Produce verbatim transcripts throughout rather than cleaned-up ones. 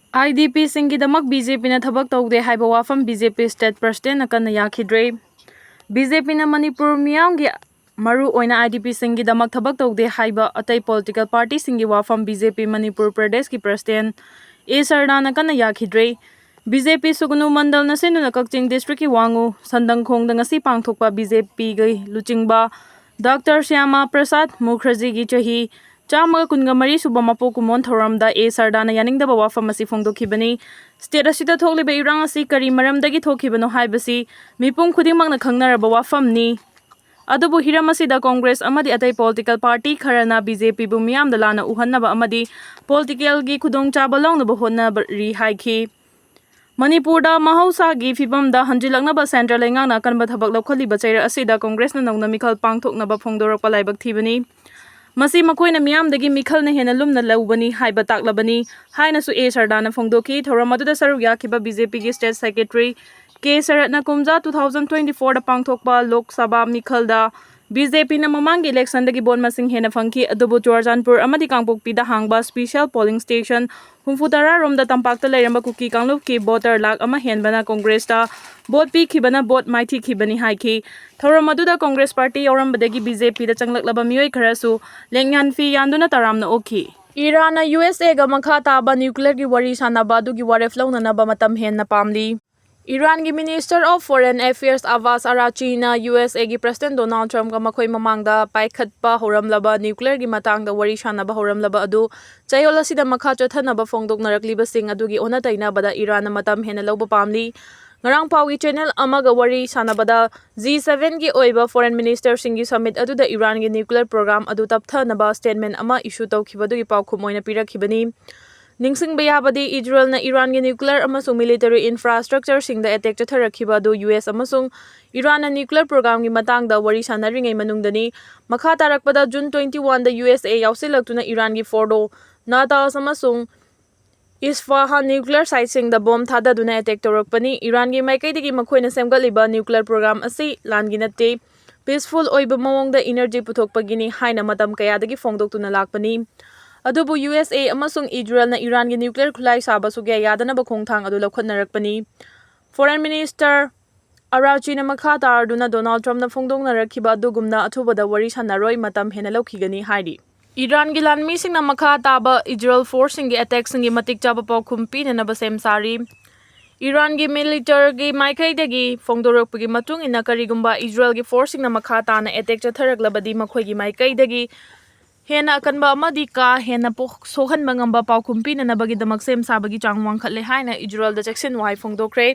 IDPꯁꯤꯡꯒꯤꯗꯃꯛ BJPꯅ ꯊꯕꯛ ꯇꯧꯗꯦ ꯍꯥꯏꯕ ꯋꯥꯐꯝ BJP State Presidentꯅ ꯀꯟꯅ ꯌꯥꯈꯤꯗ꯭ꯔꯦ꯫ BJPꯅ ꯃꯅꯤꯄꯨꯔ ꯃꯤꯌꯥꯝꯒꯤ, ꯃꯔꯨ ꯑꯣꯏꯅ IDPꯁꯤꯡꯒꯤꯗꯃꯛ ꯊꯕꯛ ꯇꯧꯗꯦ ꯍꯥꯏꯕ ꯑꯇꯩ political partyꯁꯤꯡꯒꯤ ꯋꯥꯐꯝ BJP ꯃꯅꯤꯄꯨꯔ ꯄ꯭ꯔꯗꯦꯁꯀꯤ President A ꯁꯔꯗꯥꯅ ꯀꯟꯅ ꯌꯥꯈꯤꯗ꯭ꯔꯦ꯫ BJP ꯁꯨꯒꯅꯨ ꯃꯟꯗꯜꯅ ꯁꯤꯟꯗꯨꯅ ꯀꯛꯆꯤꯡ districtꯀꯤ ꯋꯥꯉꯨ ꯁꯟꯗꯪꯈꯣꯡꯗ ꯉꯁꯤ ꯄꯥꯡꯊꯣꯛꯄ BJPꯒꯤ ꯂꯨꯆꯤꯡꯕ Doctor ꯁ꯭ꯌꯥꯃꯥ ꯄ꯭ꯔꯁꯥꯗ ꯃꯨꯈꯔꯖꯤꯒꯤ ꯆꯍꯤ ꯆꯥꯝꯃꯒ ꯀꯨꯟꯒ ꯃꯔꯤ ꯁꯨꯕ ꯃꯄꯣꯛ ꯀꯨꯝꯑꯣꯟ ꯊꯧꯔꯝꯗ A ꯁꯔꯗꯥꯅ ꯌꯥꯅꯤꯡꯗꯕ ꯋꯥꯐꯝ ꯑꯁꯤ ꯐꯣꯡꯗꯣꯛꯈꯤꯕꯅꯤ꯫ State ꯑꯁꯤꯗ ꯊꯣꯛꯂꯤꯕ ꯏꯔꯥꯡ ꯑꯁꯤ ꯀꯔꯤ ꯃꯔꯝꯗꯒꯤ ꯊꯣꯛꯈꯤꯕꯅꯣ ꯍꯥꯏꯕꯁꯤ ꯃꯤꯄꯨꯝ ꯈꯨꯗꯤꯡꯃꯛꯅ ꯈꯪꯅꯔꯕ ꯋꯥꯐꯝꯅꯤ꯫ ꯑꯗꯨꯕꯨ ꯍꯤꯔꯝ ꯑꯁꯤꯗ Congress ꯑꯃꯗꯤ ꯑꯇꯩ political party ꯈꯔꯅ BJPꯕꯨ ꯃꯤꯌꯥꯝꯗ ꯂꯥꯟꯅ ꯎꯍꯟꯅꯕ ꯑꯃꯗꯤ politicalꯒꯤ ꯈꯨꯗꯣꯡꯆꯥꯕ ꯂꯧꯅꯕ ꯍꯣꯠꯅꯔꯤ ꯍꯥꯏꯈꯤ꯫ ꯃꯅꯤꯄꯨꯔꯗ ꯃꯍꯧꯁꯥꯒꯤ ꯐꯤꯕꯝꯗ ꯍꯟꯖꯤꯜꯂꯛꯅꯕ central ꯂꯩꯉꯥꯛꯅ ꯑꯀꯟꯕ ꯊꯕꯛ ꯂꯧꯈꯠꯂꯤꯕ ꯆꯩꯔꯛ ꯑꯁꯤꯗ Congressꯅ ꯅꯧꯅ ꯃꯤꯈꯜ ꯄꯥꯡꯊꯣꯛꯅꯕ ꯐꯣꯡꯗꯣꯔꯛꯄ ꯂꯥꯏꯕꯛ ꯊꯤꯕꯅꯤ꯫ ꯃꯁꯤ ꯃꯈꯣꯏꯅ ꯃꯤꯌꯥꯝꯗꯒꯤ ꯃꯤꯈꯜꯅ ꯍꯦꯟꯅ ꯂꯨꯝꯅ ꯂꯧꯕꯅꯤ ꯍꯥꯏꯕ ꯇꯥꯛꯂꯕꯅꯤ ꯍꯥꯏꯅꯁꯨ A ꯁꯔꯗꯥꯅ ꯐꯣꯡꯗꯣꯛꯈꯤ꯫ ꯊꯧꯔꯝ ꯑꯗꯨꯗ ꯁꯔꯨꯛ ꯌꯥꯈꯤꯕ BJPꯒꯤ State Secretary K ꯁꯔꯠꯅ ꯀꯨꯝꯖꯥ two thousand twenty fourꯗ ꯄꯥꯡꯊꯣꯛꯄ ꯂꯣꯛ ꯁꯚꯥ ꯃꯤꯈꯜꯗ BJPꯅ ꯃꯃꯥꯡꯒꯤ electionꯗꯒꯤ vote ꯃꯁꯤꯡ ꯍꯦꯟꯅ ꯐꯪꯈꯤ, ꯑꯗꯨꯕꯨ ꯆꯨꯔꯆꯥꯟꯄꯨꯔ ꯑꯃꯗꯤ ꯀꯥꯡꯄꯣꯛꯄꯤꯗ ꯍꯥꯡꯕ special polling station ꯍꯨꯝꯐꯨ ꯇꯔꯥ ꯔꯣꯝꯗ ꯇꯝꯄꯥꯛꯇ ꯂꯩꯔꯝꯕ ꯀꯨꯀꯤ ꯀꯥꯡꯂꯨꯞꯀꯤ voter ꯂꯥꯈ ꯑꯃ ꯍꯦꯟꯕꯅ Congressꯇ vote ꯄꯤꯈꯤꯕꯅ vote ꯃꯥꯏꯊꯤꯈꯤꯕꯅꯤ ꯍꯥꯏꯈꯤ꯫ ꯊꯧꯔꯝ ꯑꯗꯨꯗ Congress party ꯌꯥꯎꯔꯝꯕꯗꯒꯤ BJPꯗ ꯆꯪꯂꯛꯂꯕ ꯃꯤꯑꯣꯏ ꯈꯔꯁꯨ ꯂꯦꯡꯌꯥꯟ ꯐꯤ ꯌꯥꯟꯗꯨꯅ ꯇꯔꯥꯝꯅ ꯑꯣꯛꯈꯤ꯫ ꯏꯔꯥꯟꯅ USAꯒ ꯃꯈꯥ ꯇꯥꯕ nuclearꯒꯤ ꯋꯥꯔꯤ ꯁꯥꯟꯅꯕ ꯑꯗꯨꯒꯤ ꯋꯥꯔꯦꯞ ꯂꯧꯅꯅꯕ ꯃꯇꯝ ꯍꯦꯟꯅ ꯄꯥꯝꯂꯤ꯫ ꯏꯔꯥꯟꯒꯤ Minister of Foreign Affairs Abbas ꯑꯔꯥꯆꯤꯅ USAꯒꯤ President Donald Trumpꯀ ꯃꯈꯣꯏ ꯃꯃꯥꯡꯗ ꯄꯥꯏꯈꯠꯄ ꯍꯧꯔꯝꯂꯕ nuclearꯒꯤ ꯃꯇꯥꯡꯗ ꯋꯥꯔꯤ ꯁꯥꯟꯅꯕ ꯍꯧꯔꯝꯂꯕ ꯑꯗꯨ ꯆꯌꯣꯜ ꯑꯁꯤꯗ ꯃꯈꯥ ꯆꯠꯊꯅꯕ ꯐꯣꯡꯗꯣꯛꯅꯔꯛꯂꯤꯕꯁꯤꯡ ꯑꯗꯨꯒꯤ ꯑꯣꯟꯅ ꯇꯩꯅꯕꯗ ꯏꯔꯥꯟꯅ ꯃꯇꯝ ꯍꯦꯟꯅ ꯂꯧꯕ ꯄꯥꯝꯂꯤ꯫ ꯉꯔꯥꯡ ꯐꯥꯎꯒꯤ channel ꯑꯃꯒ ꯋꯥꯔꯤ ꯁꯥꯟꯅꯕꯗ G sevenꯒꯤ ꯑꯣꯏꯕ foreign ministerꯁꯤꯡꯒꯤ summit ꯑꯗꯨꯗ ꯏꯔꯥꯟꯒꯤ nuclear program ꯑꯗꯨ ꯇꯞꯊꯅꯕ statement ꯑꯃ issue ꯇꯧꯈꯤꯕꯗꯨꯒꯤ ꯄꯥꯎꯈꯨꯝ ꯑꯣꯏꯅ ꯄꯤꯔꯛꯈꯤꯕꯅꯤ꯫ ꯅꯤꯡꯁꯤꯡꯕ ꯌꯥꯕꯗꯤ, ꯏꯖꯔꯦꯜꯅ ꯏꯔꯥꯟꯒꯤ nuclear ꯑꯃꯁꯨꯡ military infrastructureꯁꯤꯡꯗ attack ꯆꯠꯊꯔꯛꯈꯤꯕ ꯑꯗꯨ US ꯑꯃꯁꯨꯡ ꯏꯔꯥꯟꯅ nuclear programꯒꯤ ꯃꯇꯥꯡꯗ ꯋꯥꯔꯤ ꯁꯥꯟꯅꯔꯤꯉꯩ ꯃꯅꯨꯡꯗꯅꯤ꯫ ꯃꯈꯥ ꯇꯥꯔꯛꯄꯗ, June twenty oneꯗ USA ꯌꯥꯎꯁꯤꯜꯂꯛꯇꯨꯅ ꯏꯔꯥꯟꯒꯤ ꯐꯣꯔꯗꯣ, ꯅꯥꯇꯥꯟꯖ ꯑꯃꯁꯨꯡ ꯏꯁꯐꯥꯍꯥꯟ nuclear siteꯁꯤꯡꯗ bomb ꯊꯥꯗꯗꯨꯅ attack ꯇꯧꯔꯛꯄꯅꯤ꯫ ꯏꯔꯥꯟꯒꯤ ꯃꯥꯏꯀꯩꯗꯒꯤ ꯃꯈꯣꯏꯅ ꯁꯦꯝꯒꯠꯂꯤꯕ nuclear program ꯑꯁꯤ ꯂꯥꯟꯒꯤ ꯅꯠꯇꯦ, peaceful ꯑꯣꯏꯕ ꯃꯑꯣꯡꯗ energy ꯄꯨꯊꯣꯛꯄꯒꯤꯅꯤ ꯍꯥꯏꯅ ꯃꯇꯝ ꯀꯌꯥꯗꯒꯤ ꯐꯣꯡꯗꯣꯛꯇꯨꯅ ꯂꯥꯛꯄꯅꯤ꯫ ꯑꯗꯨꯕꯨ ꯌꯨ ꯑꯦꯁ ꯑꯦ ꯑꯃꯁꯨꯡ ꯏꯖꯔꯦꯜꯅ ꯏꯔꯥꯟꯒꯤ ꯅ꯭ꯌꯨꯀ꯭ꯂꯤꯌꯔ ꯈꯨꯠꯂꯥꯏ ꯁꯥꯕ ꯁꯨꯛꯌꯥ ꯌꯥꯗꯅꯕ ꯈꯣꯡꯊꯥꯡ ꯑꯗꯨ ꯂꯧꯈꯠꯅꯔꯛꯄꯅꯤ꯫ ꯐꯣꯔꯦꯟ ꯃꯤꯅꯤꯁꯇꯔ ꯑꯔꯥꯆꯤꯅ ꯃꯈꯥ ꯇꯥꯔꯗꯨꯅ ꯗꯣꯅꯥꯜꯗ ꯇ꯭ꯔꯝꯞꯅ ꯐꯣꯡꯗꯣꯛꯅꯔꯛꯈꯤꯕ ꯑꯗꯨꯒꯨꯝꯅ ꯑꯊꯨꯕꯗ ꯋꯥꯔꯤ ꯁꯥꯟꯅꯔꯣꯏ, ꯃꯇꯝ ꯍꯦꯟꯅ ꯂꯧꯈꯤꯒꯅꯤ ꯍꯥꯏꯔꯤ꯫ ꯏꯔꯥꯟꯒꯤ ꯂꯥꯟꯃꯤꯁꯤꯡꯅ ꯃꯈꯥ ꯇꯥꯕ ꯏꯖꯔꯦꯜ ꯐꯣꯔꯁꯁꯤꯡꯒꯤ ꯑꯦꯇꯦꯛꯁꯤꯡꯒꯤ ꯃꯇꯤꯛ ꯆꯥꯕ ꯄꯥꯎꯈꯨꯝ ꯄꯤꯅꯅꯕ ꯁꯦꯝ ꯁꯥꯔꯤ꯫ ꯏꯔꯥꯟꯒꯤ ꯃꯤꯂꯤꯇꯔꯒꯤ ꯃꯥꯏꯀꯩꯗꯒꯤ ꯐꯣꯡꯗꯣꯔꯛꯄꯒꯤ ꯃꯇꯨꯡ ꯏꯟꯅ, ꯀꯔꯤꯒꯨꯝꯕ ꯏꯖꯔꯦꯜꯒꯤ ꯐꯣꯔꯁꯁꯤꯡꯅ ꯃꯈꯥ ꯇꯥꯅ ꯑꯦꯇꯦꯛ ꯆꯠꯊꯔꯛꯂꯕꯗꯤ, ꯃꯈꯣꯏꯒꯤ ꯃꯥꯏꯀꯩꯗꯒꯤ ꯍꯦꯟꯅ ꯑꯀꯟꯕ ꯑꯃꯗꯤ ꯀꯥ ꯍꯦꯟꯅ ꯄꯣꯛ-, ꯁꯣꯛꯍꯟꯕ ꯉꯝꯕ ꯄꯥꯎꯈꯨꯝ ꯄꯤꯅꯅꯕꯒꯤꯗꯃꯛ ꯁꯦꯝ ꯁꯥꯕꯒꯤ ꯆꯥꯡ ꯋꯥꯡꯈꯠꯂꯦ ꯍꯥꯏꯅ ꯏꯖꯔꯦꯜꯗ ꯆꯦꯛꯁꯤꯟ ꯋꯥꯍꯩ ꯐꯣꯡꯗꯣꯛꯈ꯭ꯔꯦ꯫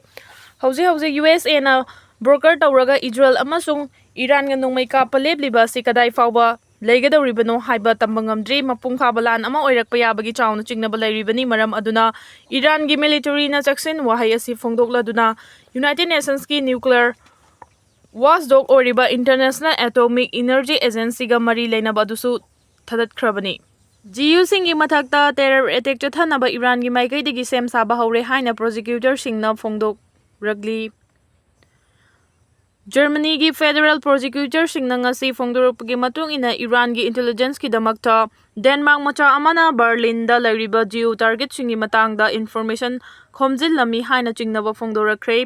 ꯍꯧꯖꯤꯛ ꯍꯧꯖꯤꯛ ꯌꯨ ꯑꯦꯁ ꯑꯦꯅ ꯕ꯭ꯔꯣꯀꯔ ꯇꯧꯔꯒ ꯏꯖꯔꯦꯜ ꯑꯃꯁꯨꯡ ꯏꯔꯥꯟꯒ ꯅꯣꯡꯃꯩ ꯀꯥꯞꯄ ꯂꯦꯞꯂꯤꯕ ꯑꯁꯤ ꯀꯗꯥꯏ ꯐꯥꯎꯕ ꯂꯩꯒꯗꯧꯔꯤꯕꯅꯣ ꯍꯥꯏꯕ ꯇꯝꯕ ꯉꯝꯗ꯭ꯔꯤ꯫ ꯃꯄꯨꯡ ꯐꯥꯕ ꯂꯥꯟ ꯑꯃ ꯑꯣꯏꯔꯛꯄ ꯌꯥꯕꯒꯤ ꯆꯥꯎꯅ ꯆꯤꯡꯅꯕ ꯂꯩꯔꯤꯕꯅꯤ꯫ ꯃꯔꯝ ꯑꯗꯨꯅ ꯏꯔꯥꯟꯒꯤ ꯃꯤꯂꯤꯇꯔꯤꯅ ꯆꯦꯛꯁꯤꯟ ꯋꯥꯍꯩ ꯑꯁꯤ ꯐꯣꯡꯗꯣꯛꯂꯗꯨꯅ ꯌꯨꯅꯥꯏꯇꯦꯗ ꯅꯦꯁꯟꯁꯀꯤ ꯅ꯭ꯌꯨꯀ꯭ꯂꯤꯌꯔ ꯋꯥꯆꯗꯣꯒ ꯑꯣꯏꯔꯤꯕ ꯏꯟꯇꯔꯅꯦꯁꯅꯦꯜ ꯑꯦꯇꯣꯃꯤꯛ ꯏꯅꯔꯖꯤ ꯑꯦꯖꯦꯟꯁꯤꯒ ꯃꯔꯤ ꯂꯩꯅꯕ ꯑꯗꯨꯁꯨ ꯊꯥꯗꯠꯈ꯭ꯔꯕꯅꯤ꯫ ꯖꯤꯌꯨꯁꯤꯡꯒꯤ ꯃꯊꯛꯇ ꯇꯦꯔꯔ ꯑꯦꯇꯦꯛ ꯆꯠꯊꯅꯕ ꯏꯔꯥꯟꯒꯤ ꯃꯥꯏꯀꯩꯗꯒꯤ ꯁꯦꯝ ꯁꯥꯕ ꯍꯧꯔꯦ ꯍꯥꯏꯅ ꯄ꯭ꯔꯣꯁꯤꯀ꯭ꯌꯨꯇꯔꯁꯤꯡꯅ ꯐꯣꯡꯗꯣꯛꯂꯛꯂꯤ꯫ ꯖꯔꯃꯅꯤꯒꯤ ꯐꯦꯗꯔꯦꯜ ꯄ꯭ꯔꯣꯁꯤꯀ꯭ꯌꯨꯇꯔꯁꯤꯡꯅ ꯉꯁꯤ ꯐꯣꯡꯗꯣꯔꯛꯄꯒꯤ ꯃꯇꯨꯡ ꯏꯟꯅ, ꯏꯔꯥꯟꯒꯤ ꯏꯟꯇꯦꯂꯤꯖꯦꯟꯁꯀꯤꯗꯃꯛꯇ ꯗꯦꯟꯃꯥꯔꯛ ꯃꯆꯥ ꯑꯃꯅ ꯕꯔꯂꯤꯟꯗ ꯂꯩꯔꯤꯕ ꯖꯤꯌꯨ ꯇꯥꯔꯒꯦꯠꯁꯤꯡꯒꯤ ꯃꯇꯥꯡꯗ ꯏꯟꯐꯣꯔꯃꯦꯁꯟ ꯈꯣꯝꯖꯤꯜꯂꯝꯃꯤ ꯍꯥꯏꯅ ꯆꯤꯡꯅꯕ ꯐꯣꯡꯗꯣꯔꯛꯈ꯭ꯔꯦ꯫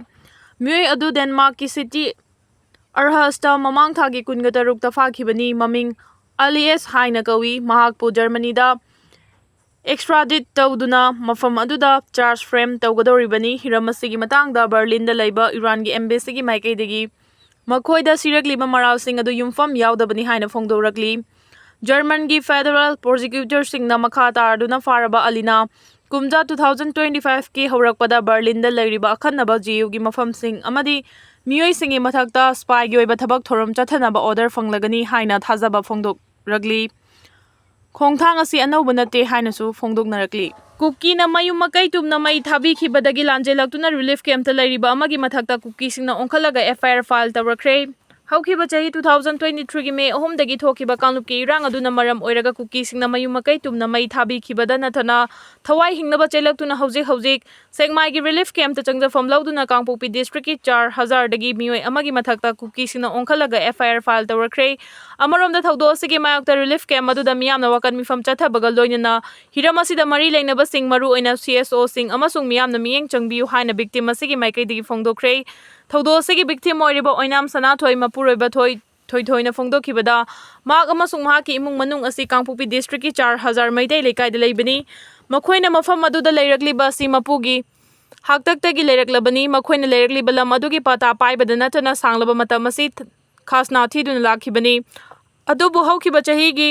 ꯃꯤꯑꯣꯏ ꯑꯗꯨ ꯗꯦꯟꯃꯥꯔꯛꯀꯤ ꯁꯤꯇꯤ ꯑꯔꯍꯁꯇ ꯃꯃꯥꯡ ꯊꯥꯒꯤ ꯀꯨꯟꯒ ꯇꯔꯨꯛꯇ ꯐꯥꯈꯤꯕꯅꯤ꯫ ꯃꯃꯤꯡ ꯑꯂꯤꯌꯦꯁ ꯍꯥꯏꯅ ꯀꯧꯏ꯫ ꯃꯍꯥꯛꯄꯨ ꯖꯔꯃꯅꯤꯗ ꯑꯦꯛꯁꯇ꯭ꯔꯥꯗꯤꯠ ꯇꯧꯗꯨꯅ ꯃꯐꯝ ꯑꯗꯨꯗ ꯆꯥꯔꯖ ꯐ꯭ꯔꯦꯝ ꯇꯧꯒꯗꯧꯔꯤꯕꯅꯤ꯫ ꯍꯤꯔꯝ ꯑꯁꯤꯒꯤ ꯃꯇꯥꯡꯗ ꯕꯔꯂꯤꯟꯗ ꯂꯩꯕ ꯏꯔꯥꯟꯒꯤ ꯑꯦꯝꯕꯦꯁꯤꯒꯤ ꯃꯥꯏꯀꯩꯗꯒꯤ ꯃꯈꯣꯏꯗ ꯁꯤꯔꯛꯂꯤꯕ ꯃꯔꯥꯜꯁꯤꯡ ꯑꯗꯨ ꯌꯨꯝꯐꯝ ꯌꯥꯎꯗꯕꯅꯤ ꯍꯥꯏꯅ ꯐꯣꯡꯗꯣꯔꯛꯂꯤ꯫ ꯖꯔꯃꯟꯒꯤ ꯐꯦꯗꯔꯦꯜ ꯄ꯭ꯔꯣꯁꯤꯀ꯭ꯌꯨꯇꯔꯁꯤꯡꯅ ꯃꯈꯥ ꯇꯥꯔꯗꯨꯅ ꯐꯥꯔꯕ ꯑꯂꯤꯅ ꯀꯨꯝꯖꯥ two thousand twenty five ꯀꯤ ꯍꯧꯔꯛꯄꯗ ꯕꯔꯂꯤꯟꯗ ꯂꯩꯔꯤꯕ ꯑꯈꯟꯅꯕ ꯖꯤꯌꯨꯒꯤ ꯃꯐꯝꯁꯤꯡ ꯑꯃꯗꯤ ꯃꯤꯑꯣꯏꯁꯤꯡꯒꯤ ꯃꯊꯛꯇ ꯁ꯭ꯄꯥꯏꯒꯤ ꯑꯣꯏꯕ ꯊꯕꯛ ꯊꯧꯔꯝ ꯆꯠꯊꯅꯕ ꯑꯣꯔꯗꯔ ꯐꯪꯂꯒꯅꯤ ꯍꯥꯏꯅ ꯊꯥꯖꯕ ꯐꯣꯡꯗꯣꯛꯂꯛꯂꯤ꯫ ꯈꯣꯡꯊꯥꯡ ꯑꯁꯤ ꯑꯅꯧꯕ ꯅꯠꯇꯦ ꯍꯥꯏꯅꯁꯨ ꯐꯣꯡꯗꯣꯛꯅꯔꯛꯂꯤ꯫ ꯀꯨꯀꯤꯅ ꯃꯌꯨꯝ ꯃꯀꯩ ꯇꯨꯝꯅ ꯃꯩ ꯊꯥꯕꯤꯈꯤꯕꯗꯒꯤ ꯂꯥꯟꯖꯦꯜꯂꯛꯇꯨꯅ ꯔꯤꯂꯤꯐ ꯀꯦꯝꯞꯇ ꯂꯩꯔꯤꯕ ꯑꯃꯒꯤ ꯃꯊꯛꯇ ꯀꯨꯀꯤꯁꯤꯡꯅ ꯑꯣꯟꯈꯠꯂꯒ ꯑꯦꯐ ꯑꯥꯏ ꯑꯥꯔ ꯐꯥꯏꯜ ꯇꯧꯔꯛꯈ꯭ꯔꯦ꯫ ꯍꯧꯈꯤꯕ ꯆꯍꯤ two thousand twenty-threeꯒꯤ May ꯑꯍꯨꯝꯗꯒꯤ ꯊꯣꯛꯈꯤꯕ ꯀꯥꯡꯂꯨꯞꯀꯤ ꯏꯔꯥꯡ ꯑꯗꯨꯅ ꯃꯔꯝ ꯑꯣꯏꯔꯒ ꯀꯨꯀꯤꯁꯤꯡꯅ ꯃꯌꯨꯝ ꯃꯀꯩ ꯇꯨꯝꯅ ꯃꯩ ꯊꯥꯕꯤꯈꯤꯕꯗ ꯅꯠꯇꯅ ꯊꯋꯥꯏ ꯍꯤꯡꯅꯕ ꯆꯦꯜꯂꯛꯇꯨꯅ ꯍꯧꯖꯤꯛ ꯍꯧꯖꯤꯛ ꯁꯦꯛꯃꯥꯏꯒꯤ relief campꯇ ꯆꯪꯖꯐꯝ ꯂꯧꯗꯨꯅ ꯀꯥꯡꯄꯣꯛꯄꯤ districtꯀꯤ ꯆꯥꯔ ꯍꯖꯥꯔꯗꯒꯤ ꯃꯤꯑꯣꯏ ꯑꯃꯒꯤ ꯃꯊꯛꯇ ꯀꯨꯀꯤꯁꯤꯡꯅ ꯑꯣꯟꯈꯠꯂꯒ F I R file ꯇꯧꯔꯛꯈ꯭ꯔꯦ꯫ ꯑꯃꯔꯣꯝꯗ ꯊꯧꯗꯣꯛ ꯑꯁꯤꯒꯤ ꯃꯥꯌꯣꯛꯇ relief camp ꯑꯗꯨꯗ ꯃꯤꯌꯥꯝꯅ ꯋꯥꯀꯠ ꯃꯤꯐꯝ ꯆꯠꯊꯕꯒ ꯂꯣꯏꯅꯅ ꯍꯤꯔꯝ ꯑꯁꯤꯗ ꯃꯔꯤ ꯂꯩꯅꯕꯁꯤꯡ, ꯃꯔꯨꯑꯣꯏꯅ C S Oꯁꯤꯡ ꯑꯃꯁꯨꯡ ꯃꯤꯌꯥꯝꯅ ꯃꯤꯠꯌꯦꯡ ꯆꯪꯕꯤꯌꯨ ꯍꯥꯏꯅ victim ꯑꯁꯤꯒꯤ ꯃꯥꯏꯀꯩꯗꯒꯤ ꯐꯣꯡꯗꯣꯛꯈ꯭ꯔꯦ꯫ ꯊꯧꯗꯣꯛ ꯑꯁꯤꯒꯤ victim ꯑꯣꯏꯔꯤꯕ ꯑꯣꯏꯅꯥꯝ ꯁꯅꯥꯊꯣꯏ ꯃꯄꯨꯔꯣꯏꯕ ꯊꯣꯏ-, ꯊꯣꯏꯊꯣꯏꯅ ꯐꯣꯡꯗꯣꯛꯈꯤꯕꯗ, ꯃꯍꯥꯛ ꯑꯃꯁꯨꯡ ꯃꯍꯥꯛꯀꯤ ꯏꯃꯨꯡ ꯃꯅꯨꯡ ꯑꯁꯤ ꯀꯥꯡꯄꯣꯛꯄꯤ districtꯀꯤ ꯆꯥꯔ ꯍꯖꯥꯔ ꯃꯩꯇꯩ ꯂꯩꯀꯥꯏꯗ ꯂꯩꯕꯅꯤ꯫ ꯃꯈꯣꯏꯅ ꯃꯐꯝ ꯑꯗꯨꯗ ꯂꯩꯔꯛꯂꯤꯕ ꯑꯁꯤ ꯃꯄꯨꯒꯤ ꯍꯥꯛꯇꯛꯇꯒꯤ ꯂꯩꯔꯛꯂꯕꯅꯤ꯫ ꯃꯈꯣꯏꯅ ꯂꯩꯔꯛꯂꯤꯕ ꯂꯝ ꯑꯗꯨꯒꯤ ꯄꯇꯥ ꯄꯥꯏꯕꯗ ꯅꯠꯇꯅ ꯁꯥꯡꯂꯕ ꯃꯇꯝ ꯑꯁꯤ ꯈꯥꯖꯅꯥ ꯊꯤꯗꯨꯅ ꯂꯥꯛꯈꯤꯕꯅꯤ꯫ ꯑꯗꯨꯕꯨ ꯍꯧꯈꯤꯕ ꯆꯍꯤꯒꯤ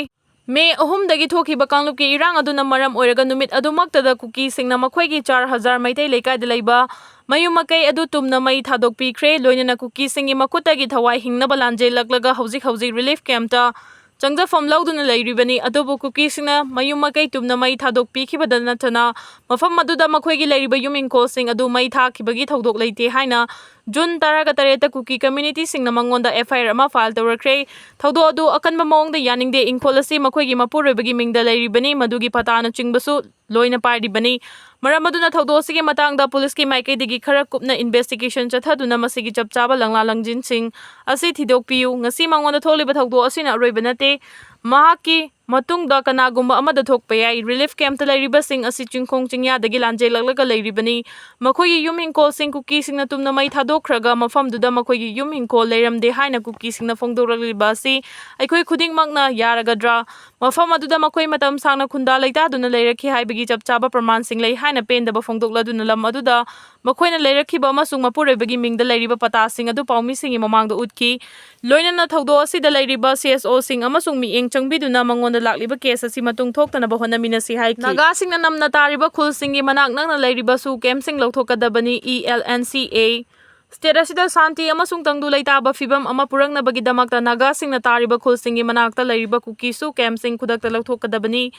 May ꯑꯍꯨꯝꯗꯒꯤ ꯊꯣꯛꯈꯤꯕ ꯀꯥꯡꯂꯨꯞꯀꯤ ꯏꯔꯥꯡ ꯑꯗꯨꯅ ꯃꯔꯝ ꯑꯣꯏꯔꯒ ꯅꯨꯃꯤꯠ ꯑꯗꯨꯃꯛꯇꯗ ꯀꯨꯀꯤꯁꯤꯡꯅ ꯃꯈꯣꯏꯒꯤ ꯆꯥꯔ ꯍꯖꯥꯔ ꯃꯩꯇꯩ ꯂꯩꯀꯥꯏꯗ ꯂꯩꯕ ꯃꯌꯨꯝ ꯃꯀꯩ ꯑꯗꯨ ꯇꯨꯝꯅ ꯃꯩ ꯊꯥꯗꯣꯛꯄꯤꯈ꯭ꯔꯦ꯫ ꯂꯣꯏꯅꯅ ꯀꯨꯀꯤꯁꯤꯡꯒꯤ ꯃꯈꯨꯠꯇꯒꯤ ꯊꯋꯥꯏ ꯍꯤꯡꯅꯕ ꯂꯥꯟꯖꯦꯜꯂꯛꯂꯒ ꯍꯧꯖꯤꯛ ꯍꯧꯖꯤꯛ relief campꯇ ꯆꯪꯖꯐꯝ ꯂꯧꯗꯨꯅ ꯂꯩꯔꯤꯕꯅꯤ꯫ ꯑꯗꯨꯕꯨ ꯀꯨꯀꯤꯁꯤꯡꯅ ꯃꯌꯨꯝ ꯃꯀꯩ ꯇꯨꯝꯅ ꯃꯩ ꯊꯥꯗꯣꯛꯄꯤꯈꯤꯕꯗ ꯅꯠꯇꯅ ꯃꯐꯝ ꯑꯗꯨꯗ ꯃꯈꯣꯏꯒꯤ ꯂꯩꯔꯤꯕ ꯌꯨꯝ ꯏꯪꯈꯣꯜꯁꯤꯡ ꯑꯗꯨ ꯃꯩ ꯊꯥꯈꯤꯕꯒꯤ ꯊꯧꯗꯣꯛ ꯂꯩꯇꯦ ꯍꯥꯏꯅ June ꯇꯔꯥꯒ ꯇꯔꯦꯠꯇ ꯀꯨꯀꯤ communityꯁꯤꯡꯅ ꯃꯉꯣꯟꯗ F I R ꯑꯃ file ꯇꯧꯔꯛꯈ꯭ꯔꯦ꯫ ꯊꯧꯗꯣꯛ ꯑꯗꯨ ꯑꯀꯟꯕ ꯃꯑꯣꯡꯗ ꯌꯥꯅꯤꯡꯗꯦ, ꯏꯪꯈꯣꯜ ꯑꯁꯤ ꯃꯈꯣꯏꯒꯤ ꯃꯄꯨꯔꯣꯏꯕꯒꯤ ꯃꯤꯡꯗ ꯂꯩꯔꯤꯕꯅꯤ, ꯃꯗꯨꯒꯤ ꯄꯇꯥꯅꯆꯤꯡꯕꯁꯨ ꯂꯣꯏꯅ ꯄꯥꯏꯔꯤꯕꯅꯤ꯫ ꯃꯔꯝ ꯑꯗꯨꯅ ꯊꯧꯗꯣꯛ ꯑꯁꯤꯒꯤ ꯃꯇꯥꯡꯗ ꯄꯨꯂꯤꯁꯀꯤ ꯃꯥꯏꯀꯩꯗꯒꯤ ꯈꯔ ꯀꯨꯞꯅ investigation ꯆꯠꯊꯗꯨꯅ ꯃꯁꯤꯒꯤ ꯆꯞ ꯆꯥꯕ ꯂꯪꯂꯥ ꯂꯪꯖꯤꯟꯁꯤꯡ ꯑꯁꯤ ꯊꯤꯗꯣꯛꯄꯤꯌꯨ꯫ ꯉꯁꯤ ꯃꯉꯣꯟꯗ ꯊꯣꯛꯂꯤꯕ ꯊꯧꯗꯣꯛ ꯑꯁꯤꯅ ꯑꯔꯣꯏꯕ ꯅꯠꯇꯦ꯫ ꯃꯍꯥꯛꯀꯤ ꯃꯇꯨꯡꯗ ꯀꯅꯥꯒꯨꯝꯕ ꯑꯃꯗ ꯊꯣꯛꯄ ꯌꯥꯏ꯫ Relief campꯇ ꯂꯩꯔꯤꯕꯁꯤꯡ ꯑꯁꯤ ꯆꯤꯡꯈꯣꯡ ꯆꯤꯡꯌꯥꯗꯒꯤ ꯂꯥꯟꯖꯦꯜꯂꯛꯂꯒ ꯂꯩꯔꯤꯕꯅꯤ꯫ ꯃꯈꯣꯏꯒꯤ ꯌꯨꯝ ꯏꯪꯈꯣꯜꯁꯤꯡ ꯀꯨꯀꯤꯁꯤꯡꯅ ꯇꯨꯝꯅ ꯃꯩ ꯊꯥꯗꯣꯛꯈ꯭ꯔꯒ ꯃꯐꯝꯗꯨꯗ ꯃꯈꯣꯏꯒꯤ ꯌꯨꯝ ꯏꯪꯈꯣꯜ ꯂꯩꯔꯝꯗꯦ ꯍꯥꯏꯅ ꯀꯨꯀꯤꯁꯤꯡꯅ ꯐꯣꯡꯗꯣꯔꯛꯂꯤꯕ ꯑꯁꯤ ꯑꯩꯈꯣꯏ ꯈꯨꯗꯤꯡꯃꯛꯅ ꯌꯥꯔꯒꯗ꯭ꯔꯥ? ꯃꯐꯝ ꯑꯗꯨꯗ ꯃꯈꯣꯏ ꯃꯇꯝ ꯁꯥꯡꯅ ꯈꯨꯟꯗꯥ ꯂꯩꯇꯥꯗꯨꯅ ꯂꯩꯔꯛꯈꯤ ꯍꯥꯏꯕꯒꯤ ꯆꯞ ꯆꯥꯕ ꯄ꯭ꯔꯃꯥꯟꯁꯤꯡ ꯂꯩ ꯍꯥꯏꯅ ꯄꯦꯟꯗꯕ ꯐꯣꯡꯗꯣꯛꯂꯗꯨꯅ ꯂꯝ ꯑꯗꯨꯗ ꯃꯈꯣꯏꯅ ꯂꯩꯔꯛꯈꯤꯕ ꯑꯃꯁꯨꯡ ꯃꯄꯨꯔꯣꯏꯕꯒꯤ ꯃꯤꯡꯗ ꯂꯩꯔꯤꯕ ꯄꯇꯥꯁꯤꯡ ꯑꯗꯨ ꯄꯥꯎꯃꯤꯁꯤꯡꯒꯤ ꯃꯃꯥꯡꯗ ꯎꯠꯈꯤ꯫ ꯂꯣꯏꯅꯅ ꯊꯧꯗꯣꯛ ꯑꯁꯤꯗ ꯂꯩꯔꯤꯕ C S Oꯁꯤꯡ ꯑꯃꯁꯨꯡ ꯃꯤꯠꯌꯦꯡ ꯆꯪꯕꯤꯗꯨꯅ ꯃꯉꯣꯟꯗ ꯂꯥꯛꯂꯤꯕ case ꯑꯁꯤ ꯃꯇꯨꯡ ꯊꯣꯛꯇꯅꯕ ꯍꯣꯠꯅꯃꯤꯟꯅꯁꯤ ꯍꯥꯏꯈꯤ꯫ ꯅꯥꯒꯥꯁꯤꯡꯅ ꯅꯝꯅ ꯇꯥꯔꯤꯕ ꯈꯨꯜꯁꯤꯡꯒꯤ ꯃꯅꯥꯛ ꯅꯛꯅ ꯂꯩꯔꯤꯕꯁꯨ campꯁꯤꯡ ꯂꯧꯊꯣꯛꯀꯗꯕꯅꯤ꯫ E L N C A state ꯑꯁꯤꯗ ꯁꯥꯟꯇꯤ ꯑꯃꯁꯨꯡ ꯇꯪꯗꯨ ꯂꯩꯇꯥꯕ ꯐꯤꯕꯝ ꯑꯃ ꯄꯨꯔꯛꯅꯕꯒꯤꯗꯃꯛꯇ ꯅꯥꯒꯥꯁꯤꯡꯅ ꯇꯥꯔꯤꯕ ꯈꯨꯜꯁꯤꯡꯒꯤ ꯃꯅꯥꯛꯇ ꯂꯩꯔꯤꯕ ꯀꯨꯀꯤꯁꯨ campꯁꯤꯡ ꯈꯨꯗꯛꯇ ꯂꯧꯊꯣꯛꯀꯗꯕꯅꯤ꯫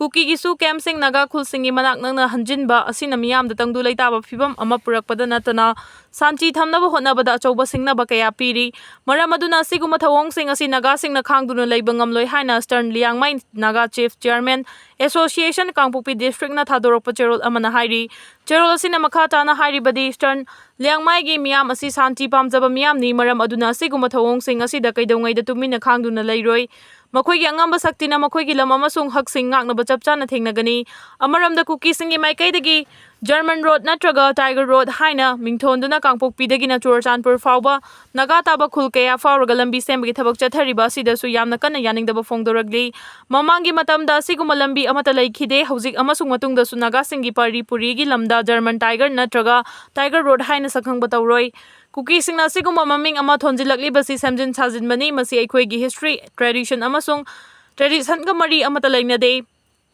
ꯀꯨꯀꯤꯒꯤꯁꯨ ꯀꯦꯝꯞꯁꯤꯡ ꯅꯥꯒꯥ ꯈꯨꯜꯁꯤꯡꯒꯤ ꯃꯅꯥꯛ ꯅꯛꯅ ꯍꯟꯖꯤꯟꯕ ꯑꯁꯤꯅ ꯃꯤꯌꯥꯝꯗ ꯇꯪꯗꯨ ꯂꯩꯇꯥꯕ ꯐꯤꯕꯝ ꯑꯃ ꯄꯨꯔꯛꯄꯗ ꯅꯠꯇꯅ ꯁꯥꯟꯇꯤ ꯊꯝꯅꯕ ꯍꯣꯠꯅꯕꯗ ꯑꯆꯧꯕ ꯁꯤꯡꯅꯕ ꯀꯌꯥ ꯄꯤꯔꯤ꯫ ꯃꯔꯝ ꯑꯗꯨꯅ ꯑꯁꯤꯒꯨꯝꯕ ꯊꯧꯑꯣꯡꯁꯤꯡ ꯑꯁꯤ ꯅꯥꯒꯥꯁꯤꯡꯅ ꯈꯥꯡꯗꯨꯅ ꯂꯩꯕ ꯉꯝꯂꯣꯏ ꯍꯥꯏꯅ Eastern Liangmai Naga Chief Chairman Association ꯀꯥꯡꯄꯣꯛꯄꯤ district ꯅ ꯊꯥꯗꯣꯔꯛꯄ ꯆꯦꯔꯣꯜ ꯑꯃꯅ ꯍꯥꯏꯔꯤ꯫ ꯆꯦꯔꯣꯜ ꯑꯁꯤꯅ ꯃꯈꯥ ꯇꯥꯅ ꯍꯥꯏꯔꯤꯕꯗꯤ, Eastern ꯂꯤꯌꯥꯡꯃꯥꯏꯒꯤ ꯃꯤꯌꯥꯝ ꯑꯁꯤ ꯁꯥꯟꯇꯤ ꯄꯥꯝꯖꯕ ꯃꯤꯌꯥꯝꯅꯤ, ꯃꯔꯝ ꯑꯗꯨꯅ ꯑꯁꯤꯒꯨꯝꯕ ꯊꯧꯑꯣꯡꯁꯤꯡ ꯑꯁꯤꯗ ꯀꯩꯗꯧꯉꯩꯗ ꯇꯨꯃꯤꯟꯅ ꯈꯥꯡꯗꯨꯅ ꯂꯩꯔꯣꯏ꯫ ꯃꯈꯣꯏꯒꯤ ꯑꯉꯝꯕ ꯁꯛꯇꯤꯅ ꯃꯈꯣꯏꯒꯤ ꯂꯝ ꯑꯃꯁꯨꯡ ꯍꯛꯁꯤꯡ ꯉꯥꯛꯅꯕ ꯆꯞ ꯆꯥꯅ ꯊꯦꯡꯅꯒꯅꯤ꯫ ꯑꯃꯔꯣꯝꯗ ꯀꯨꯀꯤꯁꯤꯡꯒꯤ ꯃꯥꯏꯀꯩꯗꯒꯤ German Road ꯅꯠꯇ꯭ꯔꯒ Tiger Road ꯍꯥꯏꯅ ꯃꯤꯡꯊꯣꯟꯗꯨꯅ ꯀꯥꯡꯄꯣꯛꯄꯤꯗꯒꯤꯅ ꯆꯨꯔꯆꯥꯟꯄꯨꯔ ꯐꯥꯎꯕ ꯅꯥꯒꯥ ꯇꯥꯕ ꯈꯨꯜ ꯀꯌꯥ ꯐꯥꯎꯔꯒ ꯂꯝꯕꯤ ꯁꯦꯝꯕꯒꯤ ꯊꯕꯛ ꯆꯠꯊꯔꯤꯕ ꯑꯁꯤꯗꯁꯨ ꯌꯥꯝꯅ ꯀꯟꯅ ꯌꯥꯅꯤꯡꯗꯕ ꯐꯣꯡꯗꯣꯔꯛꯂꯤ꯫ ꯃꯃꯥꯡꯒꯤ ꯃꯇꯝꯗ ꯑꯁꯤꯒꯨꯝꯕ ꯂꯝꯕꯤ ꯑꯃꯠꯇ ꯂꯩꯈꯤꯗꯦ꯫ ꯍꯧꯖꯤꯛ ꯑꯃꯁꯨꯡ ꯃꯇꯨꯡꯗꯁꯨ ꯅꯥꯒꯥꯁꯤꯡꯒꯤ ꯄꯔꯤ ꯄꯨꯔꯤꯒꯤ ꯂꯝꯗ German Tiger ꯅꯠꯇ꯭ꯔꯒ Tiger Road ꯍꯥꯏꯅ ꯁꯛꯈꯪꯕ ꯇꯧꯔꯣꯏ꯫ ꯀꯨꯀꯤꯁꯤꯡꯅ ꯑꯁꯤꯒꯨꯝꯕ ꯃꯃꯤꯡ ꯑꯃ ꯊꯣꯟꯖꯤꯜꯂꯛꯂꯤꯕꯁꯤ ꯁꯦꯝꯖꯤꯟ ꯁꯥꯖꯤꯟꯕꯅꯤ꯫ ꯃꯁꯤ ꯑꯩꯈꯣꯏꯒꯤ history, tradition ꯑꯃꯁꯨꯡ tradition ꯒ ꯃꯔꯤ ꯑꯃꯠꯇ ꯂꯩꯅꯗꯦ꯫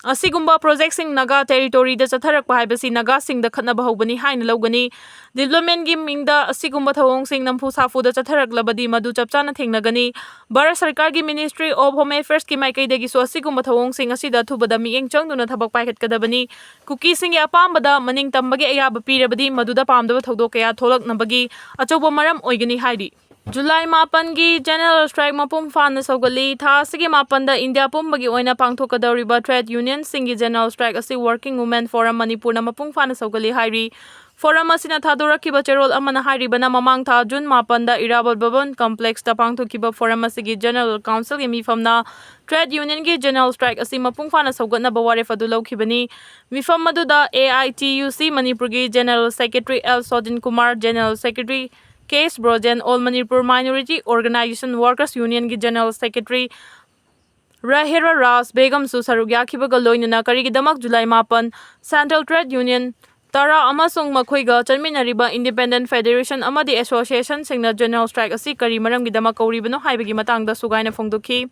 ꯑꯁꯤꯒꯨꯝꯕ project ꯁꯤꯡ ꯅꯥꯒꯥ territory ꯗ ꯆꯠꯊꯔꯛꯄ ꯍꯥꯏꯕꯁꯤ ꯅꯥꯒꯥꯁꯤꯡꯗ ꯈꯠꯅꯕ ꯍꯧꯕꯅꯤ ꯍꯥꯏꯅ ꯂꯧꯒꯅꯤ꯫ Development ꯀꯤ ꯃꯤꯡꯗ ꯑꯁꯤꯒꯨꯝꯕ ꯊꯧꯑꯣꯡꯁꯤꯡ ꯅꯝꯐꯨ ꯁꯥꯐꯨꯗ ꯆꯠꯊꯔꯛꯂꯕꯗꯤ ꯃꯗꯨ ꯆꯞ ꯆꯥꯅ ꯊꯦꯡꯅꯒꯅꯤ꯫ ꯚꯥꯔꯠ ꯁꯔꯀꯥꯔꯒꯤ Ministry of Home Affairs ꯀꯤ ꯃꯥꯏꯀꯩꯗꯒꯤꯁꯨ ꯑꯁꯤꯒꯨꯝꯕ ꯊꯧꯑꯣꯡꯁꯤꯡ ꯑꯁꯤꯗ ꯑꯊꯨꯕꯗ ꯃꯤꯠꯌꯦꯡ ꯆꯪꯗꯨꯅ ꯊꯕꯛ ꯄꯥꯏꯈꯠꯀꯗꯕꯅꯤ꯫ ꯀꯨꯀꯤꯁꯤꯡꯒꯤ ꯑꯄꯥꯝꯕꯗ ꯃꯅꯤꯡ ꯇꯝꯕꯒꯤ ꯑꯌꯥꯕ ꯄꯤꯔꯕꯗꯤ ꯃꯗꯨꯗ ꯄꯥꯝꯗꯕ ꯊꯧꯗꯣꯛ ꯀꯌꯥ ꯊꯣꯛꯂꯛꯅꯕꯒꯤ ꯑꯆꯧꯕ ꯃꯔꯝ ꯑꯣꯏꯒꯅꯤ ꯍꯥꯏꯔꯤ꯫ ꯖꯨꯂꯥꯏ ꯃꯥꯄꯟꯒꯤ General Strike ꯃꯄꯨꯡ ꯐꯥꯅ ꯁꯧꯒꯠꯂꯤ꯫ ꯊꯥ ꯑꯁꯤꯒꯤ ꯃꯥꯄꯟꯗ ꯏꯟꯗꯤꯌꯥ ꯄꯨꯝꯕꯒꯤ ꯑꯣꯏꯅ ꯄꯥꯡꯊꯣꯛꯀꯗꯧꯔꯤꯕ trade union ꯁꯤꯡꯒꯤ General Strike ꯑꯁꯤ Working Women Forum ꯃꯅꯤꯄꯨꯔꯅ ꯃꯄꯨꯡ ꯐꯥꯅ ꯁꯧꯒꯠꯂꯤ ꯍꯥꯏꯔꯤ꯫ Forum ꯑꯁꯤꯅ ꯊꯥꯗꯣꯔꯛꯈꯤꯕ ꯆꯦꯔꯣꯜ ꯑꯃꯅ ꯍꯥꯏꯔꯤꯕꯅ, ꯃꯃꯥꯡ ꯊꯥ ꯖꯨꯟ ꯃꯥꯄꯟꯗ ꯏꯔꯥꯕꯣꯠ ꯚꯕꯟ complex ꯇ ꯄꯥꯡꯊꯣꯛꯈꯤꯕ forum ꯑꯁꯤꯒꯤ General Council ꯒꯤ ꯃꯤꯐꯝꯅ trade union ꯒꯤ General Strike ꯑꯁꯤ ꯃꯄꯨꯡ ꯐꯥꯅ ꯁꯧꯒꯠꯅꯕ ꯋꯥꯔꯦꯞ ꯑꯗꯨ ꯂꯧꯈꯤꯕꯅꯤ꯫ ꯃꯤꯐꯝ ꯑꯗꯨꯗ A I T U C ꯃꯅꯤꯄꯨꯔꯒꯤ General Secretary L ꯁꯣꯖꯤꯟ Kumar, General Secretary K S Brojen, All Manipur Minority Organization Workers Union ꯒꯤ General Secretary ꯔꯥꯍꯦꯔꯥ ꯔꯥꯖ ꯕꯦꯒꯝꯁꯨ ꯁꯔꯨꯛ ꯌꯥꯈꯤꯕꯒ ꯂꯣꯏꯅꯅ ꯀꯔꯤꯒꯤꯗꯃꯛ ꯖꯨꯂꯥꯏ ꯃꯥꯄꯟ Central Trade Union ꯇꯔꯥ ꯑꯃꯁꯨꯡ ꯃꯈꯣꯏꯒ ꯆꯠꯃꯤꯟꯅꯔꯤꯕ Independent Federation ꯑꯃꯗꯤ Association ꯁꯤꯡꯅ General Strike ꯑꯁꯤ ꯀꯔꯤ ꯃꯔꯝꯒꯤꯗꯃꯛ ꯀꯧꯔꯤꯕꯅꯣ ꯍꯥꯏꯕꯒꯤ ꯃꯇꯥꯡꯗ ꯁꯨꯒꯥꯏꯅ ꯐꯣꯡꯗꯣꯛꯈꯤ꯫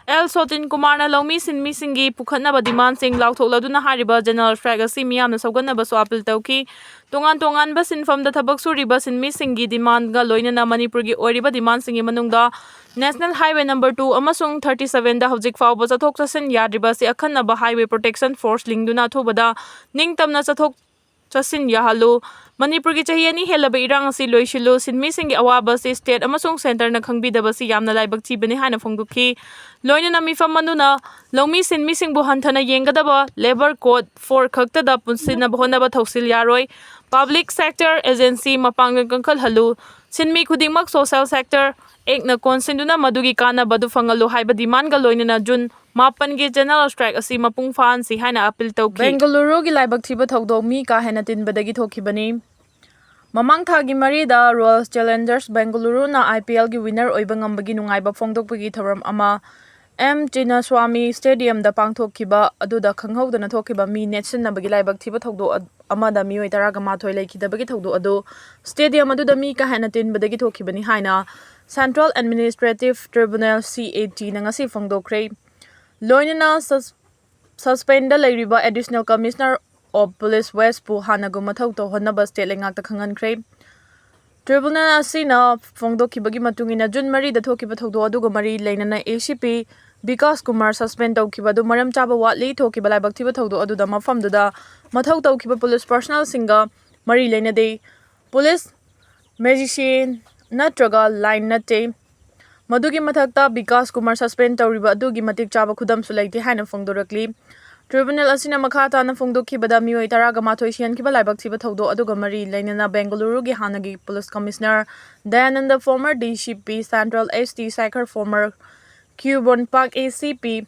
ꯑꯦꯜ ꯁꯣꯇꯤꯟ ꯀꯨꯃꯥꯔꯅ ꯂꯧꯃꯤ ꯁꯤꯟꯃꯤꯁꯤꯡꯒꯤ ꯄꯨꯈꯠꯅꯕ ꯗꯤꯃꯥꯟꯁꯤꯡ ꯂꯥꯎꯊꯣꯛꯂꯗꯨꯅ ꯍꯥꯏꯔꯤꯕ ꯖꯦꯅꯔꯦꯜ ꯁ꯭ꯇ꯭ꯔꯥꯏꯛ ꯑꯁꯤ ꯃꯤꯌꯥꯝꯅ ꯁꯧꯒꯠꯅꯕꯁꯨ ꯑꯥꯄꯤꯜ ꯇꯧꯈꯤ꯫ ꯇꯣꯉꯥꯟ ꯇꯣꯉꯥꯟꯕ ꯁꯤꯟꯐꯝꯗ ꯊꯕꯛ ꯁꯨꯔꯤꯕ ꯁꯤꯟꯃꯤꯁꯤꯡꯒꯤ ꯗꯤꯃꯥꯟꯒ ꯂꯣꯏꯅꯅ ꯃꯅꯤꯄꯨꯔꯒꯤ ꯑꯣꯏꯔꯤꯕ ꯗꯤꯃꯥꯟꯁꯤꯡꯒꯤ ꯃꯅꯨꯡꯗ ꯅꯦꯁꯅꯦꯜ ꯍꯥꯏꯋꯦ ꯅꯝꯕꯔ ꯇꯨ ꯑꯃꯁꯨꯡ ꯊꯥꯔꯇꯤ ꯁꯚꯦꯟꯗ ꯍꯧꯖꯤꯛ ꯐꯥꯎꯕ ꯆꯠꯊꯣꯛ ꯆꯠꯁꯤꯟ ꯌꯥꯗ꯭ꯔꯤꯕ ꯑꯁꯤ ꯑꯈꯟꯅꯕ ꯍꯥꯏꯋꯦ ꯄ꯭ꯔꯣꯇꯦꯛꯁꯟ ꯐꯣꯔꯁ ꯂꯤꯡꯗꯨꯅ ꯑꯊꯨꯕꯗ ꯅꯤꯡꯇꯝꯅ ꯆꯠꯊꯣꯛ ꯆꯠꯁꯤꯟ ꯌꯥꯍꯜꯂꯨ꯫ ꯃꯅꯤꯄꯨꯔꯒꯤ ꯆꯍꯤ ꯑꯅꯤ ꯍꯦꯜꯂꯕ ꯏꯔꯥꯡ ꯑꯁꯤ ꯂꯣꯏꯁꯤꯜꯂꯨ꯫ ꯁꯤꯟꯃꯤꯁꯤꯡꯒꯤ ꯑꯋꯥꯕ ꯑꯁꯤ ꯁ꯭ꯇꯦꯠ ꯑꯃꯁꯨꯡ ꯁꯦꯟꯇꯔꯅ ꯈꯪꯕꯤꯗꯕꯁꯤ ꯌꯥꯝꯅ ꯂꯥꯏꯕꯛ ꯊꯤꯕꯅꯤ ꯍꯥꯏꯅ ꯐꯣꯡꯗꯣꯛꯈꯤ꯫ ꯂꯣꯏꯅꯅ ꯃꯤꯐꯝ ꯑꯗꯨꯅ ꯂꯧꯃꯤ ꯁꯤꯟꯃꯤꯁꯤꯡꯕꯨ ꯍꯟꯊꯅ ꯌꯦꯡꯒꯗꯕ ꯂꯦꯕꯔ ꯀꯣꯗ ꯐꯣꯔ ꯈꯛꯇꯗ ꯄꯨꯟꯁꯤꯟꯅꯕ ꯍꯣꯠꯅꯕ ꯊꯧꯁꯤꯜ ꯌꯥꯔꯣꯏ꯫ ꯄꯕ꯭ꯂꯤꯛ ꯁꯦꯛꯇꯔ ꯑꯦꯖꯦꯟꯁꯤ ꯃꯄꯥꯡꯒꯜ ꯀꯟꯈꯠꯍꯜꯂꯨ꯫ ꯁꯤꯟꯃꯤ ꯈꯨꯗꯤꯡꯃꯛ ꯁꯣꯁꯤꯌꯦꯜ ꯁꯦꯛꯇꯔ ꯑꯦꯛꯅ ꯀꯣꯟꯁꯤꯟꯗꯨꯅ ꯃꯗꯨꯒꯤ ꯀꯥꯟꯅꯕ ꯑꯗꯨ ꯐꯪꯍꯜꯂꯨ ꯍꯥꯏꯕ ꯗꯤꯃꯥꯟꯒ ꯂꯣꯏꯅꯅ ꯖꯨꯟ ꯃꯥꯄꯟꯒꯤ ꯖꯦꯅꯔꯦꯜ ꯁ꯭ꯇ꯭ꯔꯥꯏꯛ ꯑꯁꯤ ꯃꯄꯨꯡ ꯐꯥꯍꯟꯁꯤ ꯍꯥꯏꯅ ꯑꯥꯄꯤꯜ ꯇꯧꯈꯤ꯫ ꯕꯦꯡꯒꯂꯨꯔꯨꯒꯤ ꯂꯥꯏꯕꯛ ꯊꯤꯕ ꯊꯧꯗꯣꯛ ꯃꯤ ꯀꯥ ꯍꯦꯟꯅ ꯇꯤꯟꯕꯗꯒꯤ ꯊꯣꯛꯈꯤꯕꯅꯤ꯫ ꯃꯃꯥꯡ ꯊꯥꯒꯤ ꯃꯔꯤꯗ ꯔꯣꯌꯦꯜ ꯆꯦꯂꯦꯟꯖꯔꯁ ꯕꯦꯡꯒꯂꯨꯔꯨꯅ IPLꯒꯤ ꯋꯤꯟꯅꯔ ꯑꯣꯏꯕ ꯉꯝꯕꯒꯤ ꯅꯨꯡꯉꯥꯏꯕ ꯐꯣꯡꯗꯣꯛꯄꯒꯤ ꯊꯧꯔꯝ ꯑꯃ ꯑꯦꯝ ꯆꯤꯟꯅꯁ꯭ꯋꯥꯃꯤ ꯁ꯭ꯇꯦꯗꯤꯌꯝꯗ ꯄꯥꯡꯊꯣꯛꯈꯤꯕ ꯑꯗꯨꯗ ꯈꯪꯍꯧꯗꯅ ꯊꯣꯛꯈꯤꯕ ꯃꯤ ꯅꯦꯠꯁꯤꯟꯅꯕꯒꯤ ꯂꯥꯏꯕꯛ ꯊꯤꯕ ꯊꯧꯗꯣꯛ ꯑ-, ꯑꯃꯗ ꯃꯤꯑꯣꯏ ꯇꯔꯥꯒ ꯃꯥꯊꯣꯏ ꯂꯩꯈꯤꯗꯕꯒꯤ ꯊꯧꯗꯣꯛ ꯑꯗꯨ ꯁ꯭ꯇꯦꯗꯤꯌꯝ ꯑꯗꯨꯗ ꯃꯤ ꯀꯥ ꯍꯦꯟꯅ ꯇꯤꯟꯕꯗꯒꯤ ꯊꯣꯛꯈꯤꯕꯅꯤ ꯍꯥꯏꯅ Central Administrative Tribunal, CATꯅ ꯉꯁꯤ ꯐꯣꯡꯗꯣꯛꯈ꯭ꯔꯦ꯫ ꯂꯣꯏꯅꯅ ꯁꯁ-, ꯁꯁꯄꯦꯟꯗ ꯂꯩꯔꯤꯕ Additional Commissioner of Police Westꯄꯨ ꯍꯥꯟꯅꯒꯨꯝ ꯃꯊꯧ ꯇꯧꯍꯟꯅꯕ ꯁ꯭ꯇꯦꯠ ꯂꯩꯉꯥꯛꯇ ꯈꯪꯍꯟꯈ꯭ꯔꯦ꯫ ꯇ꯭ꯔꯤꯕꯨꯅꯦꯜ ꯑꯁꯤꯅ ꯐꯣꯡꯗꯣꯛꯈꯤꯕꯒꯤ ꯃꯇꯨꯡ ꯏꯟꯅ, ꯖꯨꯟ ꯃꯔꯤꯗ ꯊꯣꯛꯈꯤꯕ ꯊꯧꯗꯣꯛ ꯑꯗꯨꯒ ꯃꯔꯤ ꯂꯩꯅꯅ ACP ꯕꯤꯀꯥꯁ ꯀꯨꯃꯥꯔ ꯁꯁꯄꯦꯟ ꯇꯧꯈꯤꯕ ꯑꯗꯨ ꯃꯔꯝ ꯆꯥꯕ ꯋꯥꯠꯂꯤ꯫ ꯊꯣꯛꯈꯤꯕ ꯂꯥꯏꯕꯛ ꯊꯤꯕ ꯊꯧꯗꯣꯛ ꯑꯗꯨꯗ ꯃꯐꯝꯗꯨꯗ ꯃꯊꯧ ꯇꯧꯈꯤꯕ ꯄꯨꯂꯤꯁ ꯄꯔꯁꯣꯅꯦꯜꯁꯤꯡꯒ ꯃꯔꯤ ꯂꯩꯅꯗꯦ꯫ ꯄꯨꯂꯤꯁ ꯃꯦꯖꯤꯁꯤꯌꯟ ꯅꯠꯇ꯭ꯔꯒ ꯂꯥꯏꯟ ꯅꯠꯇꯦ꯫ ꯃꯗꯨꯒꯤ ꯃꯊꯛꯇ, ꯕꯤꯀꯥꯁ ꯀꯨꯃꯥꯔ ꯁꯁꯄꯦꯟ ꯇꯧꯔꯤꯕ ꯑꯗꯨꯒꯤ ꯃꯇꯤꯛ ꯆꯥꯕ ꯈꯨꯗꯝꯁꯨ ꯂꯩꯇꯦ ꯍꯥꯏꯅ ꯐꯣꯡꯗꯣꯔꯛꯂꯤ꯫ ꯇ꯭ꯔꯤꯕꯨꯅꯦꯜ ꯑꯁꯤꯅ ꯃꯈꯥ ꯇꯥꯅ ꯐꯣꯡꯗꯣꯛꯈꯤꯕꯗ, ꯃꯤꯑꯣꯏ ꯇꯔꯥꯒ ꯃꯥꯊꯣꯏ ꯁꯤꯍꯟꯈꯤꯕ ꯂꯥꯏꯕꯛ ꯊꯤꯕ ꯊꯧꯗꯣꯛ ꯑꯗꯨꯒ ꯃꯔꯤ ꯂꯩꯅꯅ ꯕꯦꯡꯒꯂꯨꯔꯨꯒꯤ ꯍꯥꯟꯅꯒꯤ police commissioner Dayananda, former DCP Central, S T Sekhar, former Cubanpark ACP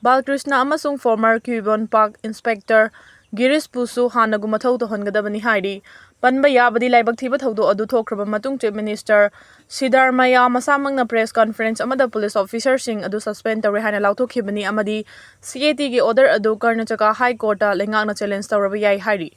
Balakrishna ꯑꯃꯁꯨꯡ former Cubanpark Inspector ꯒꯤꯔꯤꯁꯄꯨꯁꯨ ꯍꯥꯟꯅꯒꯨꯝ ꯃꯊꯧ ꯇꯧꯍꯟꯒꯗꯕꯅꯤ ꯍꯥꯏꯔꯤ꯫ ꯄꯟꯕ ꯌꯥꯕꯗꯤ, ꯂꯥꯏꯕꯛ ꯊꯤꯕ ꯊꯧꯗꯣꯛ ꯑꯗꯨ ꯊꯣꯛꯈ꯭ꯔꯕ ꯃꯇꯨꯡ, Chief Minister ꯁꯤꯗꯥꯔꯃꯌꯥ ꯃꯁꯥꯃꯛꯅ press conference ꯑꯃꯗ ꯄꯨꯂꯤꯁ ꯑꯣꯐꯤꯁꯔꯁꯤꯡ ꯑꯗꯨ ꯁꯁꯄꯦꯟ ꯇꯧꯔꯦ ꯍꯥꯏꯅ ꯂꯥꯎꯊꯣꯛꯈꯤꯕꯅꯤ ꯑꯃꯗꯤ CATꯒꯤ order ꯑꯗꯨ ꯀꯔꯅꯥꯇꯀꯥ High Courtꯇ ꯂꯩꯉꯥꯛꯅ ꯆꯦꯂꯦꯟꯖ ꯇꯧꯔꯕ ꯌꯥꯏ ꯍꯥꯏꯔꯤ꯫